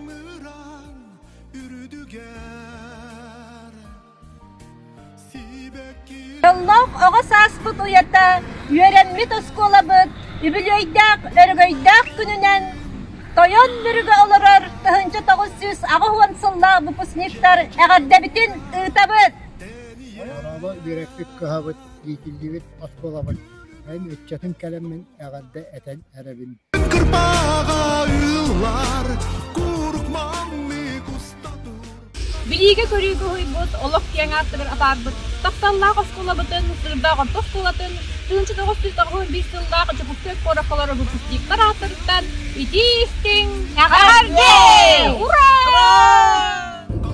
Мыраан үрдүгэр Дьоллоох оҕо сааспыт уйата, үөрэммит оскуолабыт үбүлүөйдээх өрөгөйдөөх күнүнэн Тойон Мүрүгэ олорор 1980 сыллаах выпускниктар эҕэрдэбитин ыытабыт! Оҕолору үөрэппит кыһабыт, иитиллибит оскуолабыт эн ыччатын кэлэммин эҕэрдэ этэн эрэбин. Кырбаҕа ыллар, курук маннык уста тур. Билиигэ-көрүүгэ уһуйбут, олох киэҥ аартыгар атаарбыт тапталлаах оскуолабытын, Сыырдаах орто оскуолатын, 1991 сыллаах Дьокуускай куоракка олорор выпускниктар ааттарыттан итии-истиҥ эҕэрдэ! Ура!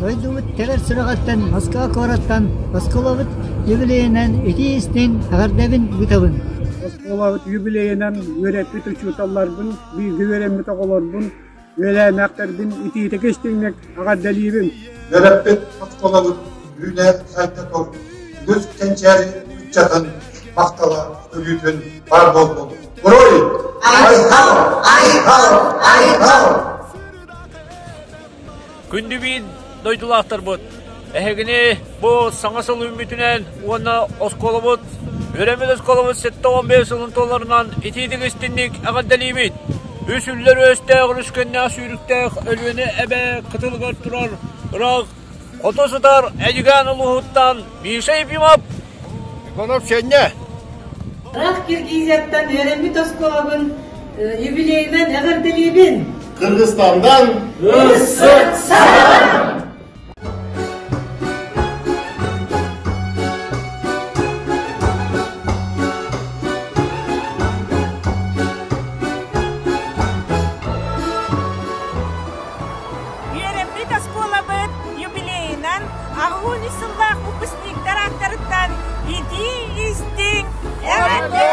Дойдубут кэлэр сүрэҕиттэн Москва куораттан оскуолабыт юбилейынан итии-истиҥ эҕэрдэбин ыытабын. Оскуолабыт юбилейынан үөрэппит учууталларбын, бииргэ үөрэммит оҕолорбун, үөлээннээхтэрбин итиитик истиҥник эҕэрдэлиибин. Үөрэппит оскуолабыт үүнэ сайда тур, үгүс кэнчээри ыччатын махтала өрүүтүн баар буоллун. Уруй! Айхал! Айхал! Айхал! Күндү биир дойдулаахтарбыт, эһигини бу саҥа сыл үүммүтүнэн уонна оскуолабыт, үөрэммит оскуолабыт 75 сылын туоларынан итиитик истинник эҕэрдэлиибит! Үс үллэр үөстээх, өрүскэннээх сүүрүктээх Өлүөнэ эбэ кытылыгар турар ыраах хоту сытар Эдьигээн улууһуттан Миша Ефимов Иванов Сенья Ыраах Киргизияттан үөрэммит оскуолабын юбилейынан эҕэрдэлиибин! Кыргызстандан Ысыт-саҕа! Үөрэммит оскуолабыт юбилейынан 83 сыллаах выпускниктар ааттарыттан итии-истиҥ эҕэрдэ!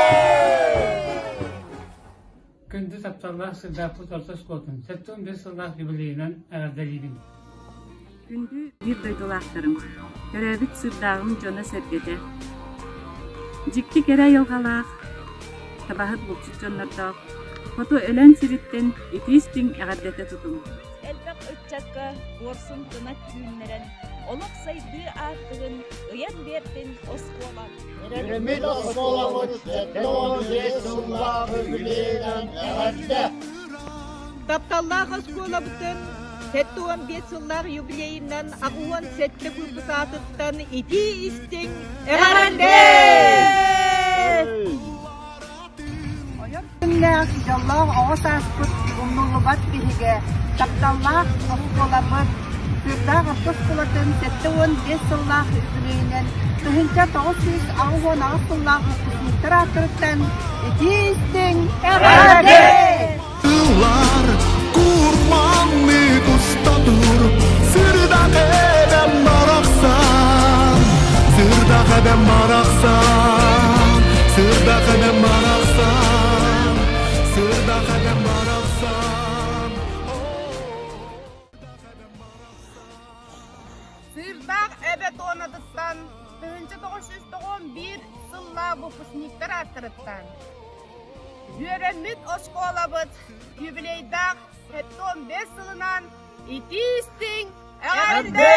Күндү тапталлаах сырдааппыт орто оскуолатын 75 сыллаах юбилейынан эҕэрдэлиибин! Күндү биир дойдулаахтарым, төрөөбүт сырдааҕым дьоно-сэргэтэ! Дьикти кэрэ айылҕалаах, табаһыт булчут дьоннордоох хоту Өлөөн сириттэн итии-истиҥ эҕэрдэтэ тутуҥ! Элбэх ыччакка куорсун кынат үүннэрэн, олох сайдыы аартыгын ыйан биэртин оскуола. Үөрэммит оскуолабыт 75 сыллаах юбилейынан эҕэрдэ! Тапталлаах оскуолабытын 75 сыллаах юбилейынан 87 выпуск аатыттан итии-истиҥ эҕэрдэ! Ойор күннээх, дьоллоох оҕо сааспыт умнуллубат биһигэ, тапталлаах оскуолабыт Сыырдаах орто оскуолатын 75 сыллаах үбүлүөйүнэн 1988 сыллаах выпускниктар ааттарыттан итии-истиҥ эҕэрдэ! Ылар курманнык уста тур, Сырдах эбэм барахсан, Сырдах эбэм барахсан, Сырдах эбэм барахсан, Сырдах эбэм барахсан. Сыырдаах эбэ туонатыттан 1991 сыллаах выпускниктар ааттарыттан үөрэммит оскуолабыт юбилейдаах 75 сылынан итии-истиҥ эҕэрдэ!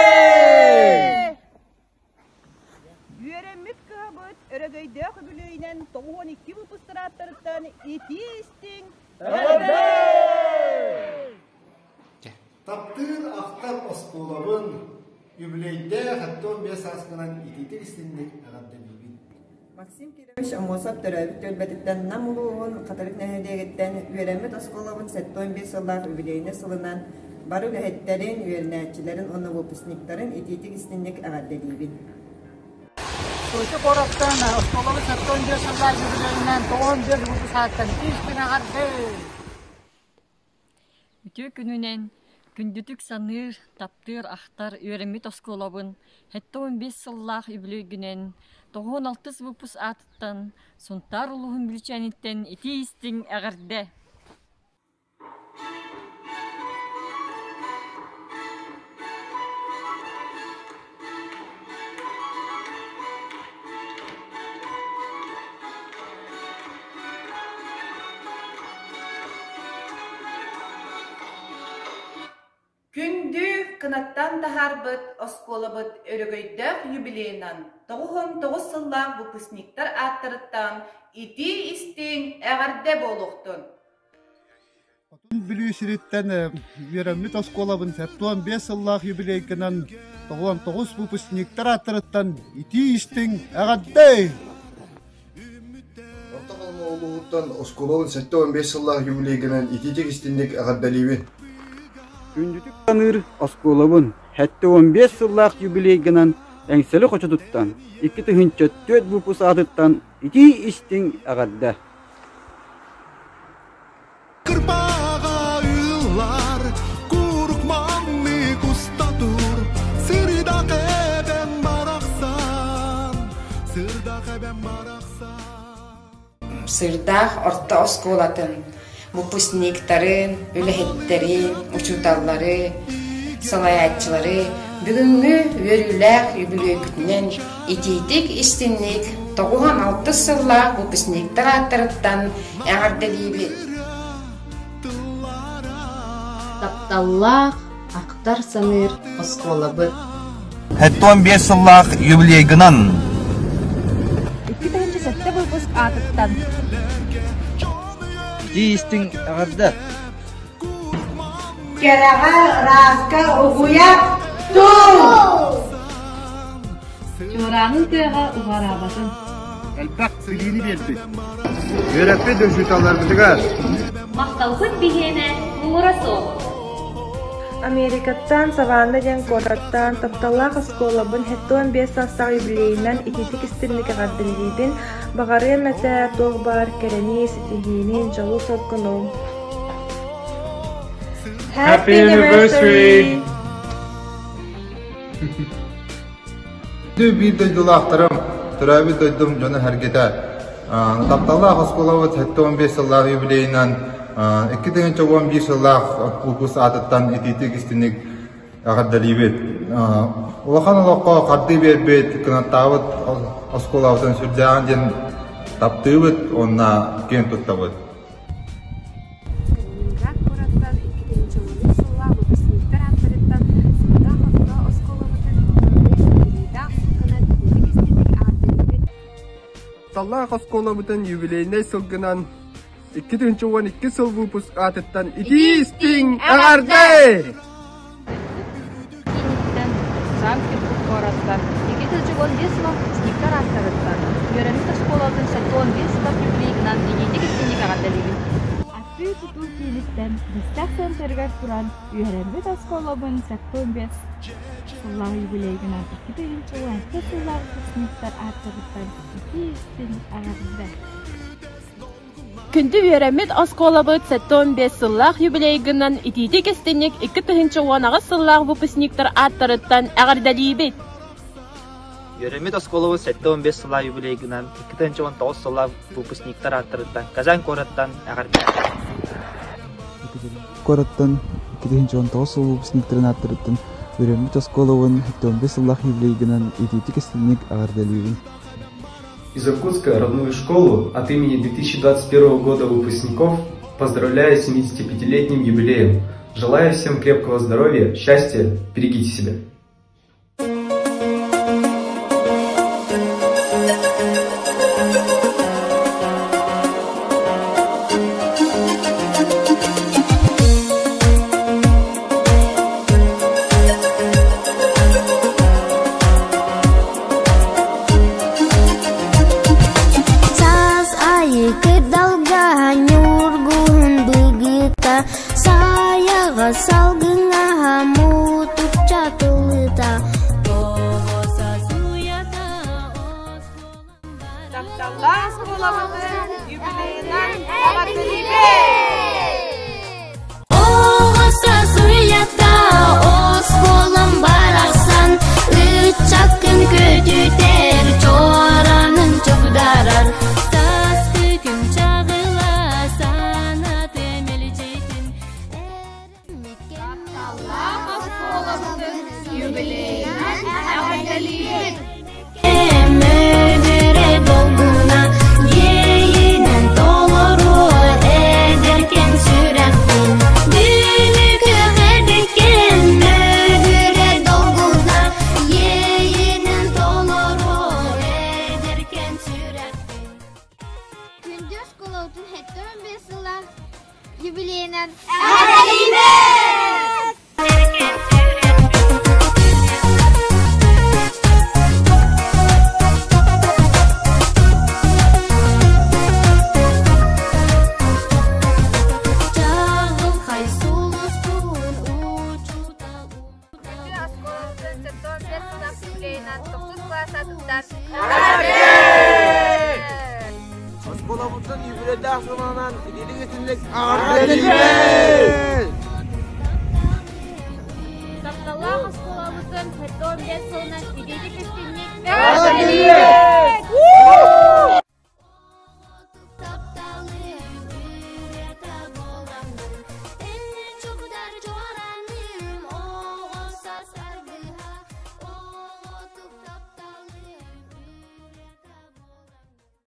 Үөрэммит кыһабыт өрөгөйдөөх үбүлүөйүнэн 92 выпустар ааттарыттан итии-истиҥ эҕэрдэ! Таптыыр ахтар оскуолабын юбилейдээх 75 сааскынан итиитик-истиҥник эҕэрдэлиибин. Максим Кирович Аммосов төрөөбүт түөлбэтиттэн Нам улууһун Хатырык нэһилиэгиттэн үөрэммит оскуолабын 75 сыллаах юбилейнай сылынан бары үлэһиттэрин, үөрэнээччилэрин уонна выпускниктарын итиитик-истиҥник эҕэрдэлиибин. Сочи куораттан оскуолабыт 75 сыллаах юбилейынан 95 выпускниктан итии-истиҥ эҕэрдэ! Үтүө күнүнэн күндүтүк саныыр, таптыыр, ахтар үөрэммит оскуолабын 75 сыллаах үбүлүөйгүнэн 96 выпуск аатыттан Сунтаар улууһун Бүлүүчээниттэн итии-истиҥ эҕэрдэ! Күндү кынаттан таһаарбыт оскуолабыт өрөгөйдөөх юбилейынан 99 сыллаах выпускниктар ааттарыттан итии-истиҥ эҕэрдэ буолуохтун! Хотун Бүлүү сириттэн үөрэммит оскуолабын 75 сыллаах юбилейгынан 99 выпускниктар ааттарыттан итии-истиҥ эҕэрдэ! Орто Халыма улууһуттан оскуолабын 75 сыллаах юбилейгынан итиитик истинник эҕэрдэлиибин! Күндүтүк саныыр оскуолабын 75 сыллаах юбилейгынан Эҥсэли хочотуттан 2004 выпуск аатыттан итии-истиҥ эҕэрдэ! Кырбаҕа ыллар, куруук маннык уста тур, Сырдах эбэм барахсан, сырдах эбэм барахсан. Сырдаах орто оскуолатын выпускниктарын, үлэһиттэрин, учууталлары, салайааччылары бүгүҥҥү үөрүүлээх үбүлүөйгүтүнэн итиитик-истинник 96 сыллаах выпускниктар ааттарыттан эҕэрдэлиибит! Тапталлаах, ахтар-саныыр оскуолабыт. 75 сыллаах юбилейгынан! 2007 выпуск аатыттан. Итии истиҥ эҕэрдэ! Кэрэҕэ, ырааска угуйа туу! Чуораанын тыаҕа уҕараабатын. Элбэх билиини биэрбит. Үөрэппит учууталларбытыгар. Махталбыт биһиэнэ муҥура суох. Америкаттан Саванна диэн куораттан тапталлаах оскуолабын 75 саастаах юбилейынан итиитик истинник эҕэрдэлиибин. Баҕарыам этэ туох баар кэрэни, ситиһиини, дьолу-соргуну. Happy anniversary! Биир дойдулаахтарым, төрөөбүт дойдум дьоно-сэргэтэ тапталлаах оскуолабыт 75 сыллаах юбилейынан 2011 сыллаах выпуск аатыттан итиитик истиник эҕэрдэлиибит. Улахан олоххо хардыы биэрбит, кынаттаабыт оскуолабытын сүрдээҕин диэн таптыыбыт уонна киэн туттабыт. Калининград куораттан 2013 сыллаах выпускниктар ааттарыттан Сылдаах орто оскуолабытын юбилейдаах сылгынан итинник истинник эҕэрдэлиибит. Таллаах оскуолабытын юбилейнай сылгынан 2012 сыл выпуск аатыттан итии истиҥ эҕэрдэ! Кииниттэн Санкт-Петербург куораттан 2015 сыл выпускниктар ааттарыттан үөрэммит оскуолатын 75 сыллаах юбилейынан итиитик истиҥник эҕэрдэлиибин. Атыы-тутуу кииниттэн быстах центрыгар туран үөрэммит оскуолабын 75 сыллаах юбилейгынан 2016 сыллаах выпускниктар ааттарыттан итии истиҥ эҕэрдэ! Күндү үөрэммит оскуолабыт 75 сыллаах юбилейгынан итиитик истинник 2018 сыллаах выпускниктар ааттарыттан эҕэрдэлиибит! Үөрэммит оскуолабыт 75 сыллаах юбилейгынан 2019 сыллаах выпускниктар ааттарыттан Казань куораттан эҕэрдэ! Куораттан 2019 сыл выпускниктарын ааттарыттан үөрэммит оскуолабын 75 сыллаах юбилейгынан итиитик истинник эҕэрдэлиибин! Из Иркутска родную школу от имени 2021 года выпускников поздравляю с 75-летним юбилеем. Желаю всем крепкого здоровья, счастья, берегите себя. Саас айы кырдалга ньургуһун быгыта, Саайаҕа салгыҥа мутукча тылыта. Тапталлаах оскуолабытын юбилейынан эҕэрдэлиибит! Оҕо сасыйата оскуолам барахсан, Ыччаккын көтүтэр, чуоранын чугдарар. Сааскы күн чаҕыла санаты мэлдьитин. Тапталлаах оскуолабытын юбилейынан эҕэрдэлиибит! Мөдүрэ долгуна иэйинэн толоруо эдэркэн сүрэхпин. Бүлүкүөх эдэркэн сылынан тохсус кылаас аатыттан Оскуолабытын юбилейдаах сылынан итиитик итинник эҕэрдэлиибит! Тапталлаах оскуолабытын 75 сылынан итиитик истинник эҕэрдэлиибит!